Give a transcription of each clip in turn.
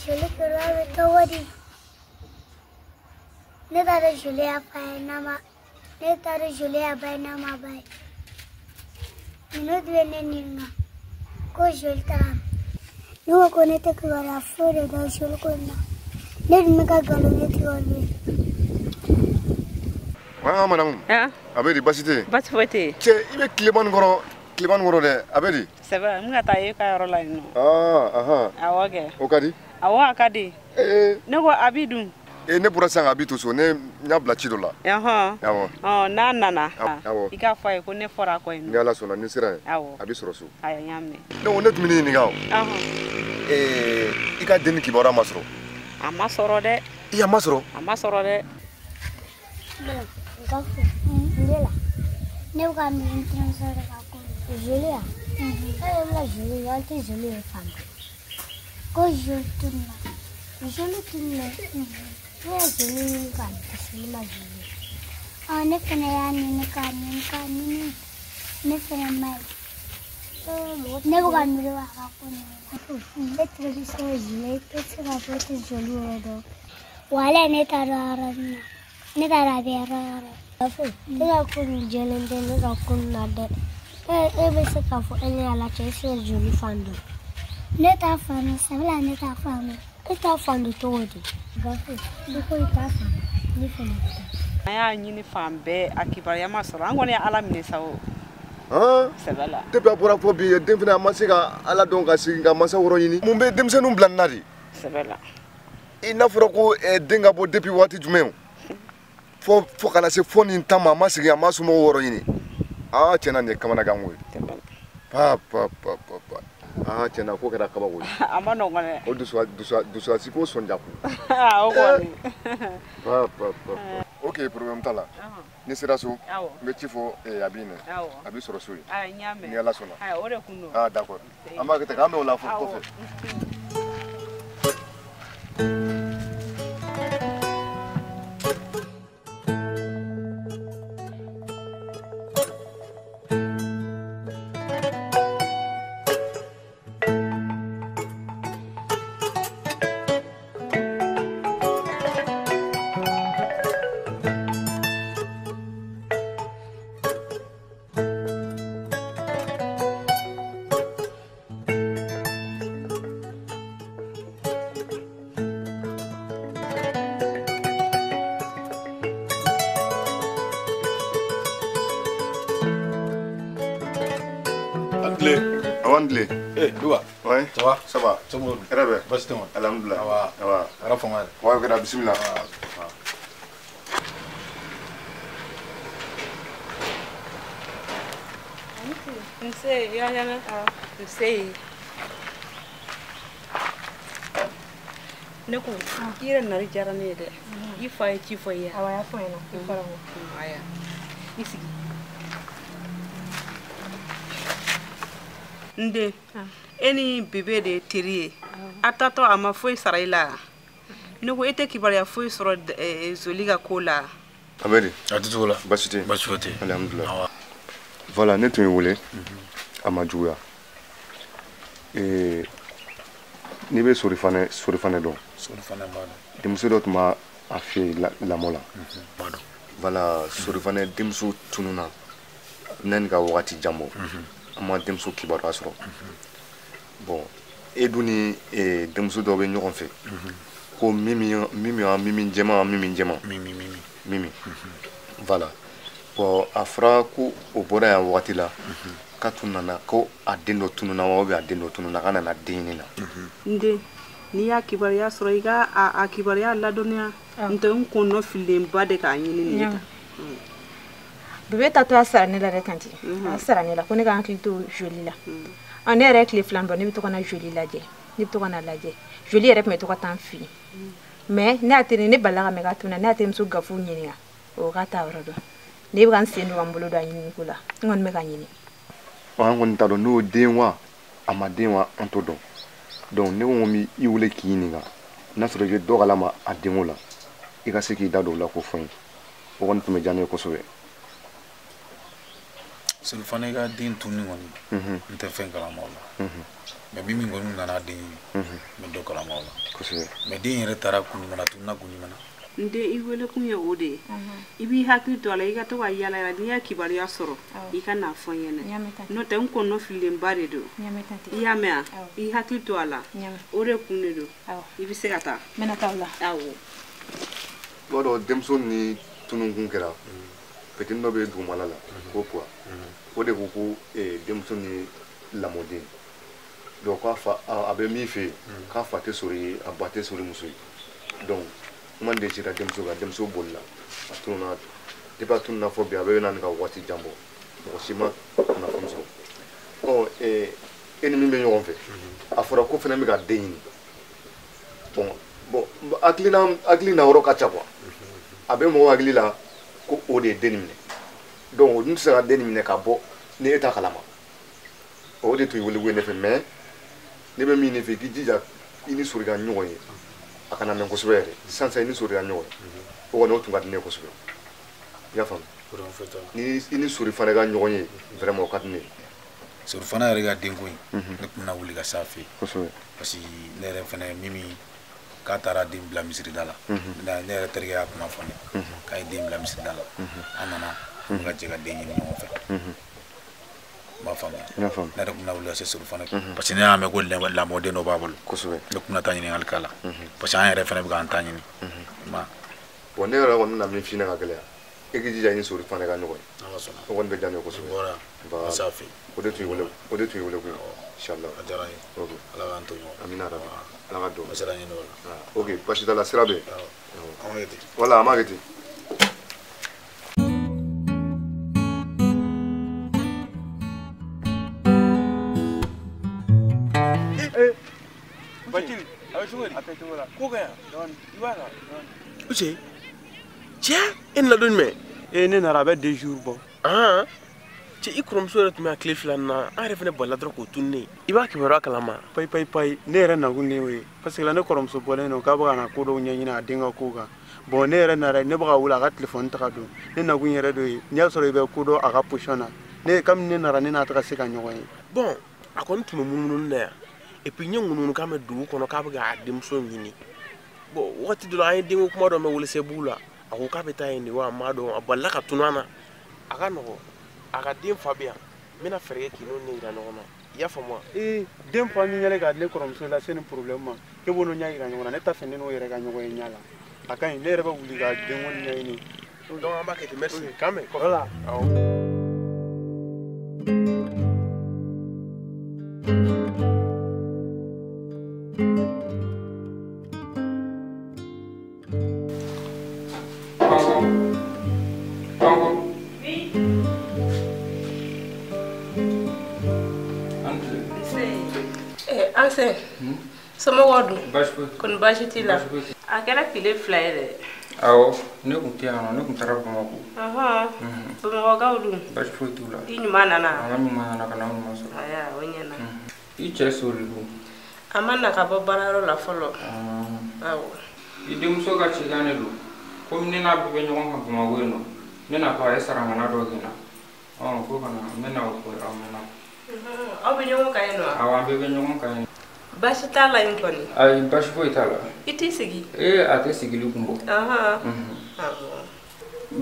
Joli kibaruya bɛ cogo di? Ne t'a dɔn joli y'a fa ye n'a ma, ne t'a dɔn joli y'a ba ye n'a ma ba ye. Ninnu bɛ ne ɲininka ko joli taara. Ne ko ko ne tɛ kibaruya foyi de dɔn joli ko in na. Ne dun bɛ ka nkalon ne tigɛ olu ye. Wa madame. A bɛ di, baasi tɛ yen? Baasi foyi tɛ yen. Cɛ, i bɛ tilema nin kɔrɔ, tilema nin kɔrɔ dɛ, a bɛ di? C'est vrai, n bɛna taa e ka yɔrɔ la yen nɔ. Ah, ahan. Awɔ kɛ. O ka di? Awɔ, a ka di. Ee. Ne ko a b'i dun? Ee, ne bɔra sisan k'a bi to so, ne y'a bila ci dɔ la. Ɔhɔn. Awɔ. Ɔ, n'a nana. Awɔ. I k'a fɔ a ye ko ne fɔra a kɔ yen nɔ. Ni Ala sɔnna, ni sera yen. Awɔ. A bɛ sɔrɔ so. Ayiwa, n y'a mɛn. Ne ko ne tun bɛ ne ɲininka o. Ɔhɔn. Ee, i ka den kibaruya ma sɔrɔ? A ma sɔrɔ dɛ. I a ma sɔrɔ? A ma sɔrɔ dɛ. Gafu, n la. Ne bɛ ka miiri n terimuso de ka ko la. Joli ya? E bɛ ka joli ye, an tɛ joli ye fan bɛɛ. Ko joli tununna. Joli tununna. Ne ye joli ɲini k'a dɛsɛ, ne ma joli ye. Ɔ, ne fana y'a ɲini k'a ɲini k'a ɲini. Ne fana ma ye. Ne bɛ ka miiri a ka ko ɲini. E terimuso ye joli ye, i tɛ se k'a fɔ e tɛ joli yɛrɛ dɔn. Walayi ne t'a dɔn yɔrɔ min na. Ne t'a dɔn a bɛ yɔrɔ o yɔrɔ. Ne ka ko nin jɛlen tɛ ne ka ko nin na dɛ. E bɛ se k'a fɔ e ni Ala cɛ, e se ka joli fan dɔn. Ne t'a faamu, sabula ne t'a faamu. E t'a fan dɔn cogo di? Gafe, i ko i t'a faamu, ne fana tɛ. An y'a ɲini fan bɛɛ, a kibaruya ma sɔrɔ. An kɔni ye Ala minɛ sa o. Han? Sɛbɛ la. Depuis a bɔra fɔ bi, den fana a ma se ka Ala dɔn ka segin ka mansa wɔrɔ ɲini. Mun bɛ denmisɛnninw bila nin na de? Sɛbɛ la. I n'a fɔra ko den ka bɔ depuis waati jumɛn o? Fo kana se fo nin ta ma, a ma segin, a ma somɔgɔw wɔrɔ ɲini. Aa, tiɲɛ na nin ye kamanagan ko ye. Pa pa pa pa pa. Aa, tiɲɛ na ko kɛra kabako ye. A ma nɔgɔn dɛ. O dusuasi ko sɔnja ko. O kɔni. Pa pa pa. Ok, problème t'a la. Ni sera so, n bɛ ci fɔ a b'i minɛ. A b'i sɔrɔ so yen. Ayi, n y'a mɛn. Ni Ala sɔnna. Ayi, o de kun don. Ah, d'accord. An b'a kɛ ten, k'an bɛn o la fɔ kɔfɛ. Eh, Duga. Ouais. Ça va? Ça va. Ça va. Hɛrɛ bɛ? Baasi tɛ ma. Alhamdulillah. Awa. Awa. Ala fanga yɛrɛ. Ouais, kɛra bisimila. Nse, i ka kɛnɛ? Nse. Ne ko, i yɛrɛ nali diyara ne ye dɛ. I fa ye ci fɔ i ye. Awɔ, a y'a fɔ n ɲɛna. I fɔra n kɔ. Aya. I sigi. N den, e ni bebe de ye teri ye. A taatɔ a ma foyi sara i la. Ne ko e tɛ kibaruya foyi sɔrɔ Zoli ka ko la. A bɛ di? A tɛ cogo la. Baasi tɛ yen. Baasi foyi tɛ yen. Alhamdulillah. Voilà, ne tun ye wele. A ma juguya. Ee, n'i bɛ Sorifanɛ, Sorifanɛ dɔn. Sorifanɛ b'a dɔn. Denmuso dɔ tun b'a fɛ yen lamɔ la. B'a dɔn. Voilà, Sorifanɛ denmuso tununna. Ne ka wagati jan bɔ. An ma denmuso kibaruya sɔrɔ. Bon, e dun ni denmuso dɔ bɛ ɲɔgɔn fɛ. Ko Mimi Mimi Mimi jɛman Mimi jɛman. Mimi Mimi. Mimi. Voilà. Bon, a fɔra ko o bɔra yan wagati la. K'a tun nana ko a den dɔ tununna wa ou bien a den dɔ tununna k'a nana den ɲini na. N den, n'i y'a kibaruya sɔrɔ i ka a kibaruya ladɔnniya. N tɛ n kɔnɔ fililenba de k'a ɲini nin ye tan. Bebe tatɔ a sara ne la dɛ tanti. A sara ne la ko ne ka hakili to joli la. Ɔ, ne yɛrɛ ye tile fila bɔ, ne bɛ to ka na joli lajɛ. Ne bɛ to ka na lajɛ. Joli yɛrɛ tun bɛ to ka taa n fɛ yen. Mais ne y'a teri ne balila ka mɛn k'a tununa, ne y'a terimuso Gafu ɲininka. O k'a t'a yɔrɔ dɔn. Ne bɛ ka n sen don ka n bolo don a ɲiniko la. N kɔni bɛ ka ɲini. An kɔni t'a dɔn n'o den wa, a ma den wa, an t'o dɔn. Donc ne ko n b'i wele k'i ɲininka. N'a sɔrɔ i bɛ dɔ kalama a denko la, i ka se k'i da don o la k'o fɔ n ye. O kɔni tun bɛ diya ne ye kosɛbɛ. Sori fana ka den tunni kɔni, n tɛ fɛn kalama o la. Mais min kɔni nana den ɲini, n bɛ dɔ kalama o la. Kosɛbɛ. Mais den yɛrɛ taara kun jumɛn na, tununna kun jumɛn na? N den, i wele kun ye o de ye. I b'i hakili to a la, i ka to ka yala yala, n'i y'a kibaruya sɔrɔ, i ka n'a fɔ n ɲɛna. N'o tɛ n kɔnɔ fililenba de don. I y'a mɛn wa? I hakili to a la. O de kun de don. I bɛ se ka taa. N bɛna taa o la. Awɔ. I b'a dɔn denmuso ni tununkun kɛra, petini dɔ bɛ dugumala la ko Puwa. O de ko ko denmuso ni lamɔden. Donc k'a fa a bɛ min fɛ yen, k'a fa tɛ sɔrɔ ye, a ba tɛ sɔrɔ muso ye. Donc kuma de cira denmuso kan, denmuso bolila, a tununna. Depuis a tununna fɔ bi, a bɛ na ni ka waati jan bɔ, mɔgɔ si ma kunnafoni sɔrɔ. Ɔ e ni min bɛ ɲɔgɔn fɛ, a fɔra ko fana bɛ ka den ɲini. Bon hakili na yɔrɔ ka ca quoi. A bɛ mɔgɔ hakili la ko o de ye den minɛ. Donc o dun tɛ se ka den minɛ ka bɔ ni e t'a kalama. O de tun ye wele ne fɛ, mais ne bɛ min fɛ, i k'i jija i ni Sori ka ɲɔgɔn ye. A kana mɛn kosɛbɛ yɛrɛ, sisan sisan i ni Sori ka ɲɔgɔn ye. O kɔni o tun ka di ne ye kosɛbɛ. I y'a faamu? Ni i ni Sori fana ka ɲɔgɔn ye, vraiment o ka di ne ye. Sori fana yɛrɛ ka denko in, ne tun bɛna wuli ka s'a fɛ yen. Kosɛbɛ. Parce que ne yɛrɛ fana min k'a taara den bila misirida la. Ne yɛrɛ terikɛ y'a kuma fɔ ne ye. K'a ye den bila misirida la. An nana an ka jɛ ka den ɲini ɲɔgɔn fɛ. N b'a faamuya. N y'a faamu. Ne yɛrɛ tun bɛna wuli ka se Sori fana. Parce que ne y'a mɛn ko lamɔden dɔ b'a bolo. Kosɛbɛ. Ne tun bɛna taa ɲininkali k'a la. Parce que an yɛrɛ fana bɛ k'an ta ɲini. Bon ne yɛrɛ kɔni bɛna min f'i ɲɛna ka gɛlɛya, e k'i jija i ni Sori fana ka ɲɔgɔn ye. Ala sɔnna. O kɔni bɛ diya ne ye kosɛbɛ. N bɔra yan. N bɛ s'a fɛ yen. O de tun ye wele kun ye. Inchallah. A diyara n ye. Ok. Ala k'an to ɲɔgɔn. Amina rabi. Ala ka don. N bɛ sira ɲini o la. Ok, baasi t'a la, sira bɛ yen. Awɔ. An b'a kɛ ten. Voilà, an b'a kɛ ten. Bacili, a bɛ cogo di? A tɛ cogo la. Ko ka yan? Dɔɔni. I b'a kan? Dɔɔni. Uche, cɛ, e nana don jumɛn? Ee, ne nana a bɛ 2 jours bɔ. Ahan. Cɛ, i kɔrɔmuso yɛrɛ tun bɛ yan tile 2 na, an yɛrɛ fana balila dɔrɔn k'o tunu ne ye. I b'a kibaruya kalama? Payi payi payi, ne yɛrɛ nakun de y'o ye. Parce que la ne kɔrɔmuso bɔlen don k'a bɛ ka na ko dɔw ɲɛɲini a den ka ko kan. Bon ne yɛrɛ nana, ne bɛ ka wele a ka téléphone ta ka don. Ne nakun yɛrɛ de ye, n'i y'a sɔrɔ i bɛ ko dɔn a ka position na. Ne comme ne nana, ne n'a tɛ ka se ka ɲɔgɔn ye. Bon, a kɔni tun bɛ munumunu na yan. Et puis n ye ŋunuŋunu k'a mɛn dugu kɔnɔ k'a bɛ k'a denmuso ɲini. Bon wagati dɔ la an ye denko kuma dɔ mɛn Welesebugu la. A ko k'a bɛ taa yen de wa, n m'a dɔn, a balila ka tunun an na. A ka nɔgɔn, a ka den fa bɛ yan. N bɛna fɛɛrɛ kɛ k'i n'o ɲɛ yira ɲɔgɔn na. I y'a faamu wa? Ee, den fa min yɛrɛ ka ne kɔrɔmuso lase ni problème ma, k'e b'o n'o ɲɛ yira ɲɔgɔn na, ne t'a fɛ ne n'o yɛrɛ ka ɲɔgɔn ye ɲɛ la. A ka ɲi, ne yɛrɛ bɛ wuli ka denko ɲɛɲini. Donc an b'a kɛ ten, merci. K'an bɛn kɔfɛ. Voilà. Awɔ. Ase, somɔgɔw dun? Baasi foyi. Kɔni baasi t'i la? A kɛra tile 2 ye dɛ. Awɔ, ne tun tɛ yan nɔ, ne tun taara Bamakɔ. Ɔhɔn, Bamakɔkaw dun? Baasi foyi t'u la. I ɲuman nana? An ka ɲuman nana ka na ɲuman sɔrɔ. Aya, o ɲɛna. I cɛ Sori dun? A ma na ka bɔ baarayɔrɔ la fɔlɔ. Awɔ. I denmuso ka cikan de don. Komi ne n'a bɛɛ bɛ ɲɔgɔn kan Bamakɔ yen nɔ, ne n'a fɔ a ye sarangana dɔ kɛ n na. Ɔ ko ka na, n bɛ na o fɔ aw ɲɛna. Aw bɛ ɲɔgɔn kan yen nɔ? Awɔ, an bɛɛ bɛ ɲɔgɔn kan yen. Baasi t'a la yen kɔni? Ayi, baasi foyi t'a la. I t'i sigi? Ee, a tɛ sigili kun bɔ. Ɔhɔn.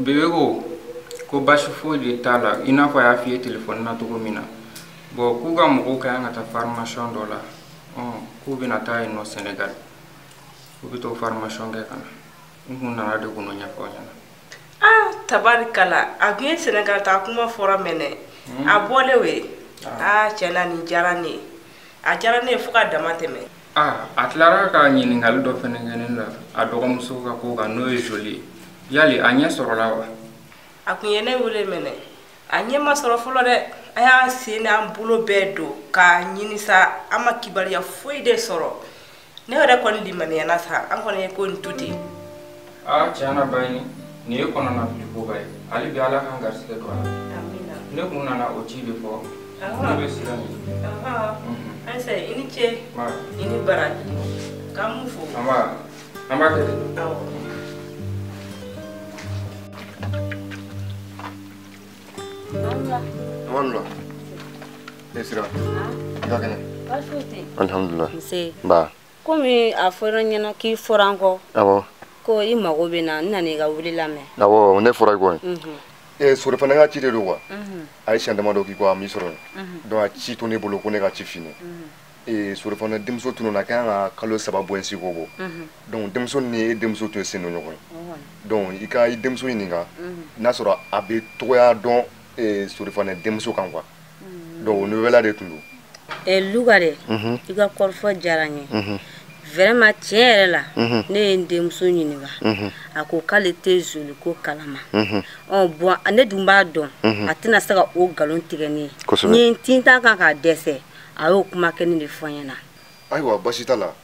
Bébé ko baasi foyi de t'a la, i n'a fɔ a y'a f'i ye téléphone na cogo min na. Bon, k'u ka mɔgɔw ka kan ka taa formation dɔ la. K'u bɛna taa yen nɔ Sénégal. K'u bɛ t'o formation kɛ ka na. N kun nana de k'o ɲɛfɔ aw ɲɛna. Ah, tabarikala, a kun ye Sénégal taa kuma fɔra mɛnɛ. A bɔlen o ye. Ah, tiɲɛ na nin diyara ne ye. A diyara ne ye fo ka dama tɛmɛ. Ah, a tilara ka ɲininkali dɔ fɛnɛ kɛ ne la a dɔgɔmuso ka ko kan, n'o ye Joli ye. Yali a ɲɛ sɔrɔla wa? A kun ye ne wele mɛnɛ. A ɲɛ ma sɔrɔ fɔlɔ dɛ. A y'an sen n'an bolo bɛɛ don k'a ɲini sa, an ma kibaruya foyi de sɔrɔ. Ne yɛrɛ kɔni limaniyana sa, an kɔni ye ko nin to ten. Ah, tiɲɛ na Bayini, nin ye kɔnɔnafili koba ye. Hali bi Ala k'an garisɛgɛ don a la. Amina. Ne kun nana o ci de fɔ. Ne bɛ sira ɲini. Ayisa, i ni ce. I ni baraji. K'an m'u fo. An b'a kɛ ten. Awɔ. Wula. Wala. Ne sira. I ka kɛnɛ? Baasi foyi tɛ yen. Alhamdulilah. Nse. Ba. Komi a fɔra n ɲɛna k'i fɔra n kɔ. Awɔ. Ko i mago bɛ n na, n nana i ka wele lamɛn. Awɔ, ne fɔra i kɔ yen. Sori fana ka ci de don quoi. A ye siɲɛ damadɔ k'i kɔ a m'i sɔrɔ yen. Donc a ci to ne bolo ko ne ka ci f'i ɲɛna. Sori fana denmuso tununna a kan ka kalo 3 bɔ yen siko bɔ. Donc denmuso ni e denmuso tun ye sen don ɲɔgɔn ye. Donc i ka i denmuso ɲininka n'a sɔrɔ a bɛ togoya dɔn Sori fana denmuso kan quoi. Donc o nouvelle de tun don. Luka dɛ, i ka kɔrɔfɔ diyara n ye. Vraiment tiɲɛ yɛrɛ la, ne ye n denmuso ɲininka. A ko k'ale tɛ joli ko kalama. Ɔ bon ne dun b'a dɔn a tɛna se ka o nkalon tigɛ ne ye. Ni ye n tintan kan k'a dɛsɛ, a y'o kuma kɛ ne de fɔ n ɲɛna. Ayiwa basi t'a la,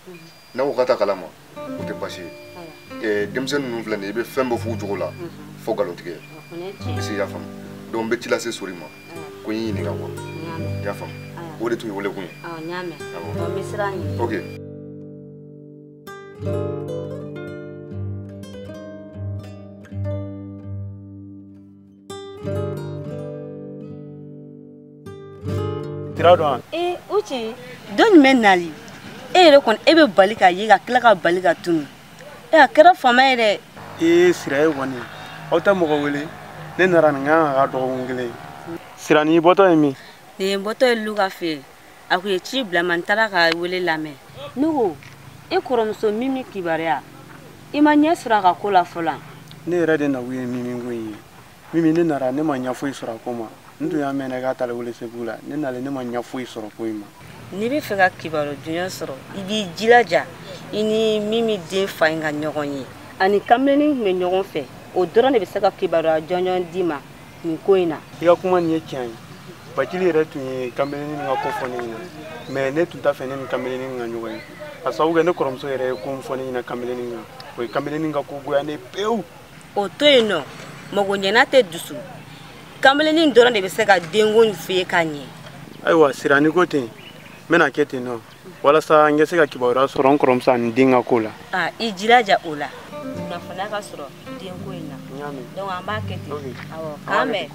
n'a ko k'a t'a kalama, o tɛ basi ye. Denmisɛnnin ninnu filɛ nin ye, i bɛ fɛn bɛɛ f'u cogo la fo nkalon tigɛ. Est-ce que i y'a faamu? Donc n bɛ ci lase Sori ma ko n y'i ɲininka quoi. I y'a faamu? O de tun ye wele kun ye. Awɔ, n y'a mɛn. Awɔ, n bɛ sira ɲini. Ok. Tira dɔn. Uche, don jumɛn nali? E yɛrɛ kɔni e bɛ bali ka ye ka tila ka bali ka tunu. A kɛra faama ye dɛ. Sira ye kɔni, aw tɛ mɔgɔ wele. Ne nana nin kan ka dɔgɔkun kelen ye. Sira n'i bɔtɔ ye min? Nin ye bɔtɔ ye Luka fɛ yen. A kun ye ci bila ma, n taara ka wele lamɛn. Ne ko, e kɔrɔmuso Mimi kibaruya, i ma ɲɛ sɔrɔ a ka ko la fɔlɔ? Ne yɛrɛ de nakun ye Mimi ko in ye. Mimi ne nana ne ma ɲɛ foyi sɔrɔ a ko ma. N tun y'a mɛn k'a taara Welesebugu la. Ne nalen ne ma ɲɛ foyi sɔrɔ ko in ma. N'i bɛ fɛ ka kibaru jɔnjɔn sɔrɔ, i b'i jilaja i ni Mimi den fa in ka ɲɔgɔn ye. Ani kamelennin tun bɛ ɲɔgɔn fɛ, o dɔrɔn de bɛ se ka kibaruya jɔnjɔn d'i ma nin ko in na. I ka kuma nin ye tiɲɛ ye. Bacili yɛrɛ tun ye kamelennin ka ko fɔ ne ɲɛna. Mais ne tun t'a fɛ ne ni kamelennin ka ɲɔgɔn ye. A sababu kɛ ne kɔrɔmuso yɛrɛ ye ko min fɔ ne ɲɛna kamelennin kan, o ye kamelennin ka ko goya ne pewu. O to yen nɔ, mago ɲɛna tɛ dusu. Kamelennin dɔrɔn de bɛ se ka denko in f'i ye ka ɲɛ. Ayiwa Sira, n'i ko ten, n bɛna kɛ ten nɔ walasa n ka se ka kibaruya sɔrɔ n kɔrɔmuso ani den ka ko la. I jilaja o la. Kunnafoniya ka sɔrɔ denko in na. Donc an b'a kɛ ten. Awɔ, k'an bɛn.